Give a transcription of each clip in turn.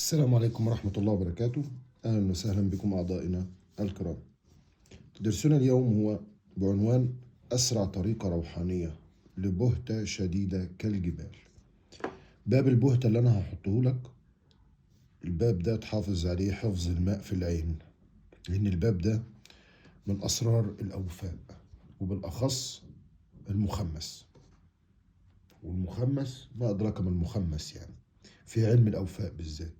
السلام عليكم ورحمة الله وبركاته. أهلا وسهلا بكم أعضائنا الكرام. درسنا اليوم هو بعنوان أسرع طريقة روحانية لبهتة شديدة كالجبال. باب البهتة اللي أنا هحطه لك، الباب ده تحافظ عليه حفظ الماء في العين، لأن الباب ده من أسرار الأوفاء، وبالأخص المخمس. والمخمس ما أدراك ما المخمس، يعني في علم الأوفاء بالذات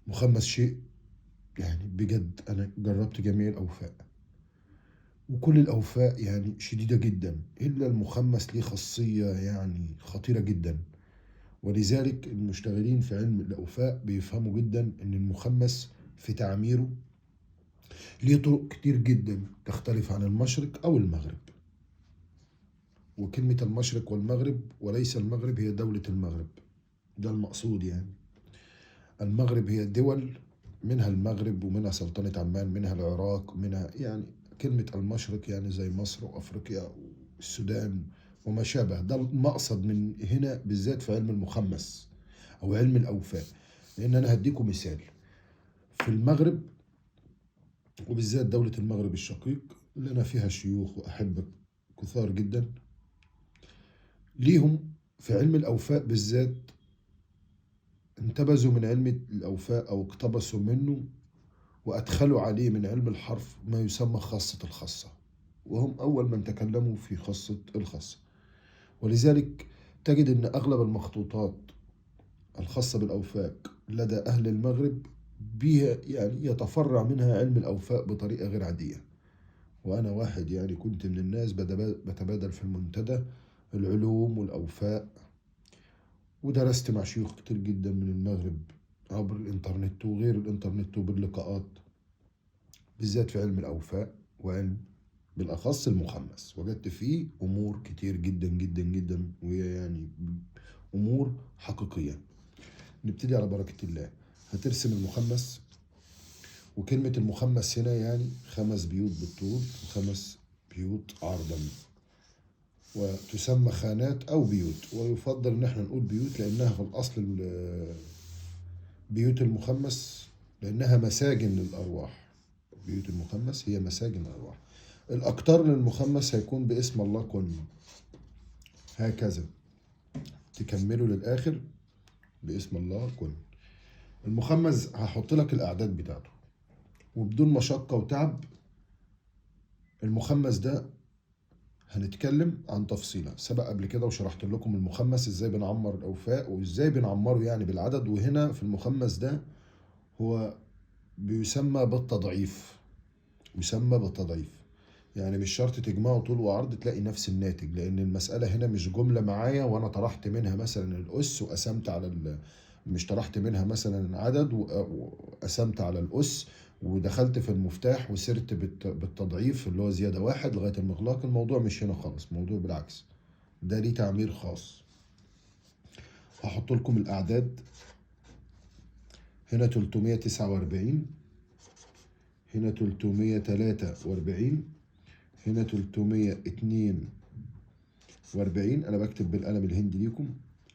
مخمس شيء يعني بجد. أنا جربت جميع الأوفاء وكل الأوفاء يعني شديدة جدا، إلا المخمس ليه خاصية يعني خطيرة جدا. ولذلك المشتغلين في علم الأوفاء بيفهموا جدا إن المخمس في تعميره ليه طرق كتير جدا تختلف عن المشرق أو المغرب. وكلمة المشرق والمغرب وليس المغرب هي دولة المغرب، ده المقصود. يعني المغرب هي دول منها المغرب ومنها سلطنة عمان، منها العراق، منها يعني كلمة المشرق يعني زي مصر وأفريقيا والسودان وما شابه. ده المقصد من هنا بالذات في علم المخمس أو علم الأوفاء. لأن أنا هديكم مثال في المغرب، وبالذات دولة المغرب الشقيق اللي أنا فيها شيوخ وأحبة كثار جدا، ليهم في علم الأوفاء بالذات انتبذوا من علم الأوفاء أو اقتبسوا منه وأدخلوا عليه من علم الحرف ما يسمى خاصة الخاصة، وهم أول من تكلموا في خاصة الخاصة. ولذلك تجد أن أغلب المخطوطات الخاصة بالأوفاء لدى أهل المغرب بها يعني يتفرع منها علم الأوفاء بطريقة غير عادية. وأنا واحد يعني كنت من الناس بتبادل في المنتدى العلوم والأوفاء، ودرست مع شيوخ كتير جدا من المغرب عبر الإنترنت وغير الإنترنت وباللقاءات، بالذات في علم الأوفاء وعلم بالأخص المخمس. وجدت فيه أمور كتير جدا جدا جدا، وهي يعني أمور حقيقية. نبتدي على بركة الله. هترسم المخمس، وكلمة المخمس هنا يعني 5 بيوت بالطول و5 بيوت عرضا، وتسمى خانات أو بيوت، ويفضل إن احنا نقول بيوت لأنها في الأصل بيوت المخمس لأنها مساجن للأرواح. بيوت المخمس هي مساجن الأرواح. الأكتر للمخمس هيكون باسم الله كن، هكذا تكملوا للآخر باسم الله كن. المخمس هحط لك الأعداد بتاعته وبدون مشقة وتعب. المخمس ده هنتكلم عن تفصيلة سبق قبل كده وشرحت لكم المخمس ازاي بنعمر الأوفاء وازاي بنعمره يعني بالعدد. وهنا في المخمس ده هو بيسمى بالتضعيف، يسمى بالتضعيف، يعني مش شرط تجمعه طول وعرض تلاقي نفس الناتج، لأن المسألة هنا مش جملة معايا وأنا طرحت منها مثلا الأس وقسمت على مش طرحت منها مثلا عدد وقسمت على الأس ودخلت في المفتاح وسرت بالتضعيف اللي هو زيادة 1 لغاية المغلاق. الموضوع مش هنا خالص، الموضوع بالعكس، ده ليه تعمير خاص. هحط لكم الأعداد هنا 349، هنا 343، هنا 342. أنا بكتب بالقلم الهندي ليكم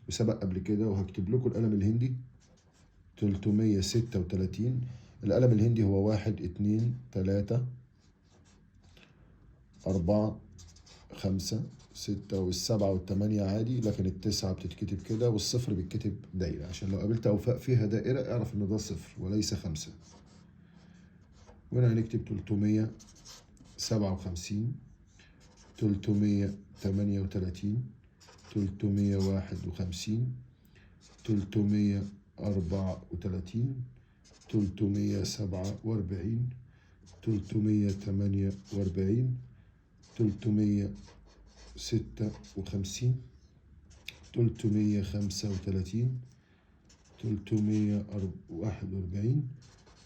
وسبق قبل كده وهكتب لكم القلم الهندي. 336. القلم الهندي هو 1 2 3 4 5 6 وال7 وال8 عادي، لكن ال9 بتتكتب كده والصفر بيتكتب دايرة، عشان لو قابلت أوفاء فيها دائرة اعرف إن ده صفر وليس 5. وهنا هنكتب 357، 338، 351، 334، 347، 348، 356، 335، 341،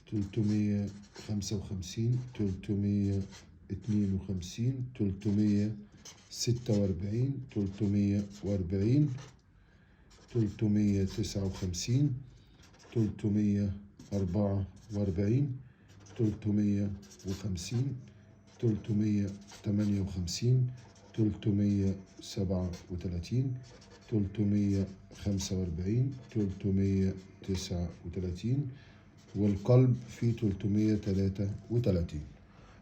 355، 352، 346، 340، 359، 344، 350، 358، 359، 337، 345، 339، والقلب في 333.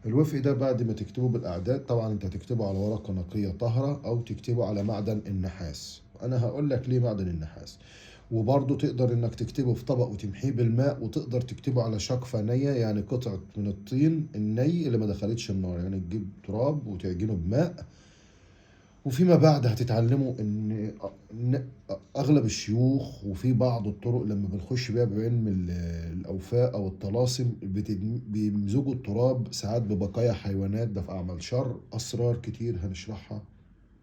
الوفق ده بعد ما تكتبه بالأعداد، طبعا انت هتكتبه على ورقة نقية طاهرة أو تكتبه على معدن النحاس. أنا هقول لك ليه معدن النحاس. وبرضه تقدر انك تكتبه في طبق وتمحيه بالماء، وتقدر تكتبه على شقفة نية، يعني قطعة من الطين الني اللي ما دخلتش النار، يعني تجيب تراب وتعجنه بماء. وفيما بعد هتتعلموا ان اغلب الشيوخ وفي بعض الطرق لما بنخش بيها بعلم الاوفاء او الطلاسم بيمزجوا التراب ساعات ببقايا حيوانات، ده في اعمال شر. اسرار كتير هنشرحها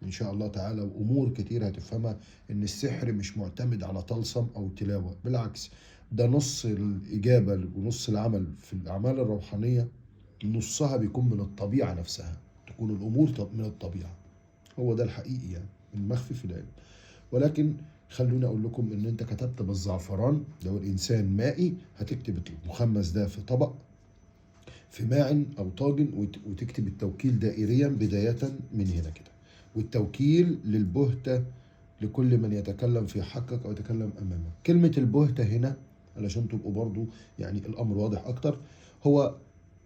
ان شاء الله تعالى، وامور كتير هتفهمها ان السحر مش معتمد على طلسم او تلاوة، بالعكس ده نص الاجابة ونص العمل في الاعمال الروحانية نصها بيكون من الطبيعة نفسها، تكون الامور من الطبيعة. هو ده الحقيقي يعني المخفي في العلم. ولكن خلوني اقول لكم ان انت كتبت بالزعفران، لو الانسان مائي هتكتب المخمس ده في طبق في ماعن او طاجن، وتكتب التوكيل دائريا بداية من هنا كده، والتوكيل للبهتة لكل من يتكلم في حقك او يتكلم امامك. كلمة البهتة هنا علشان تبقوا برضو يعني الامر واضح اكتر، هو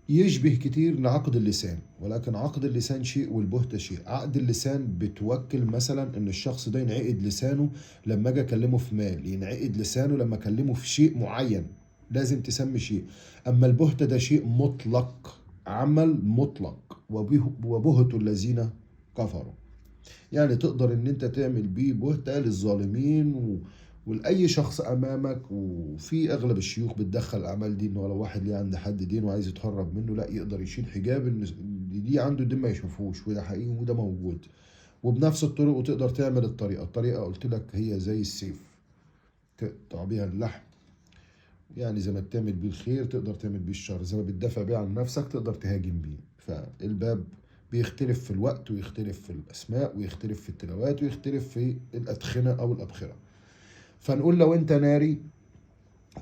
يشبه كتير لعقد اللسان، ولكن عقد اللسان شيء والبهتة شيء. عقد اللسان بتوكل مثلا ان الشخص ده ينعقد لسانه لما اجي اكلمه في مال، ينعقد لسانه لما اكلمه في شيء معين، لازم تسمي شيء. اما البهتة ده شيء مطلق، عمل مطلق، وبهت الذين كفروا، يعني تقدر ان انت تعمل بيه بهتة للظالمين ولأي شخص أمامك. وفي أغلب الشيوخ بتدخل الأعمال دي، إنه لو واحد ليه عند حد دين وعايز يتهرب منه، لا يقدر يشيل حجاب إن دي عنده دين ما يشوفوش، وده حقيقي وده موجود. وبنفس الطرق وتقدر تعمل الطريقة. الطريقة قلت لك هي زي السيف تقطع بيها اللحم، يعني زي ما بتعمل بيه الخير تقدر تعمل بيه الشر، زي ما بتدافع بيه عن نفسك تقدر تهاجم بيه. فالباب بيختلف في الوقت، ويختلف في الأسماء، ويختلف في التلاوات، ويختلف في الأدخنة أو الأبخرة. فنقول لو انت ناري،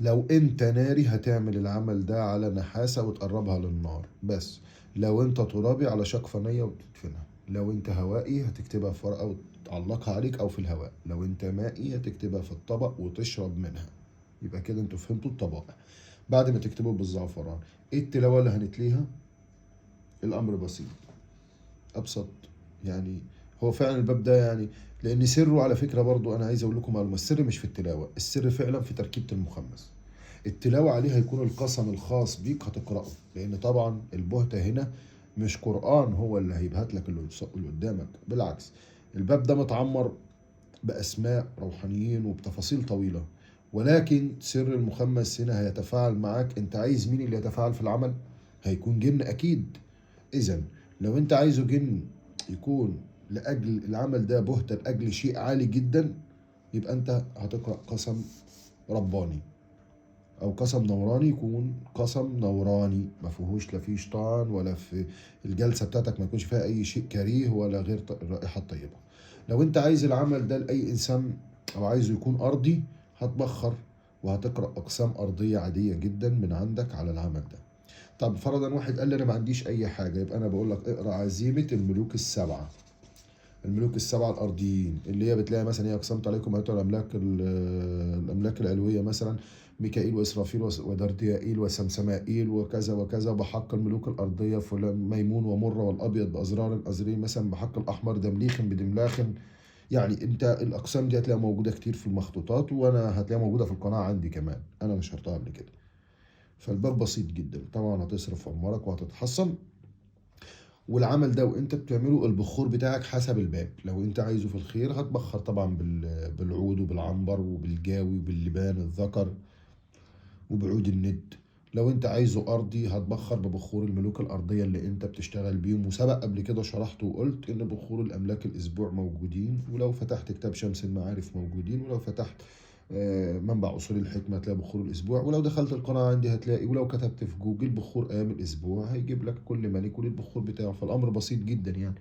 لو انت ناري هتعمل العمل ده على نحاسة وتقربها للنار بس. لو انت ترابي على شقفة نية وتدفنها. لو انت هوائي هتكتبها في ورقة وتعلقها عليك او في الهواء. لو انت مائي هتكتبها في الطبق وتشرب منها. يبقى كده انتوا فهمتوا الطبائع بعد ما تكتبوا بالزعفران. ايه التلاوة اللي هنتليها؟ الامر بسيط، ابسط يعني. هو فعلا الباب ده يعني لان سره على فكرة برضو انا عايز اقول لكم معلومة، السر مش في التلاوة، السر فعلا في تركيبه المخمس. التلاوة عليها يكون القسم الخاص بيك هتقراه، لان طبعا البهته هنا مش قران هو اللي هيبهت لك اللي قدامك، بالعكس الباب ده متعمر باسماء روحانيين وبتفاصيل طويلة، ولكن سر المخمس هنا هيتفاعل معاك. انت عايز مين اللي يتفاعل في العمل؟ هيكون جن اكيد. اذا لو انت عايزه جن يكون لأجل العمل ده بهتة لأجل شيء عالي جدا، يبقى أنت هتقرأ قسم رباني أو قسم نوراني، يكون قسم نوراني ما فيهوش لا فيه شيطان ولا في الجلسة بتاعتك ما يكونش فيها أي شيء كريه ولا غير الرائحة الطيبة. لو أنت عايز العمل ده لأي إنسان أو عايزه يكون أرضي، هتبخر وهتقرأ أقسام أرضية عادية جدا من عندك على العمل ده. طب فرضا واحد قال لي أنا ما عنديش أي حاجة، يبقى أنا بقول لك اقرأ عزيمة الملوك السبعة، الملوك السبعة الأرضيين اللي هي بتلاقي مثلا هي أقسمت عليكم أيتها الأملاك، الأملاك العلوية مثلا ميكائيل وإسرافيل ودرديائيل وسمسمائيل وكذا وكذا، بحق الملوك الأرضية فلان ميمون ومرة والأبيض بأزرار أزرين مثلا، بحق الأحمر دمليخ بدملاخ. يعني أنت الأقسام دي هتلاقيها موجودة كتير في المخطوطات، وأنا هتلاقيها موجودة في القناة عندي كمان، أنا نشرتها قبل كده. فالباب بسيط جدا، طبعا هتصرف عمرك وهتتحصن. والعمل ده وانت بتعمله البخور بتاعك حسب الباب، لو انت عايزه في الخير هتبخر طبعا بالعود وبالعنبر وبالجاوي وباللبان الذكر وبعود الند. لو انت عايزه ارضي هتبخر ببخور الملوك الارضية اللي انت بتشتغل بيهم، وسبق قبل كده شرحت وقلت ان بخور الاملاك الاسبوع موجودين، ولو فتحت كتاب شمس المعارف موجودين، ولو فتحت منبع اصول الحكمة هتلاقي بخور الاسبوع، ولو دخلت القناة عندي هتلاقي، ولو كتبت في جوجل بخور ايام الاسبوع هيجيب لك كل ملك وليه البخور بتاعه. فالامر بسيط جدا يعني،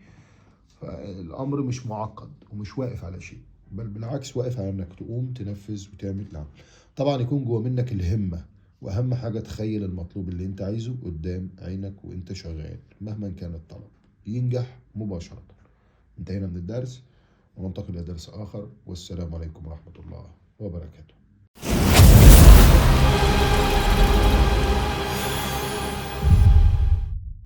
فالامر مش معقد ومش واقف على شيء، بل بالعكس واقف على انك تقوم تنفذ وتعمل العمل. طبعا يكون جوه منك الهمه، واهم حاجة تخيل المطلوب اللي انت عايزه قدام عينك وانت شغال، مهما كان الطلب ينجح مباشرة. انتهينا من الدرس وننتقل إلى درس آخر، والسلام عليكم ورحمة الله وبركاته.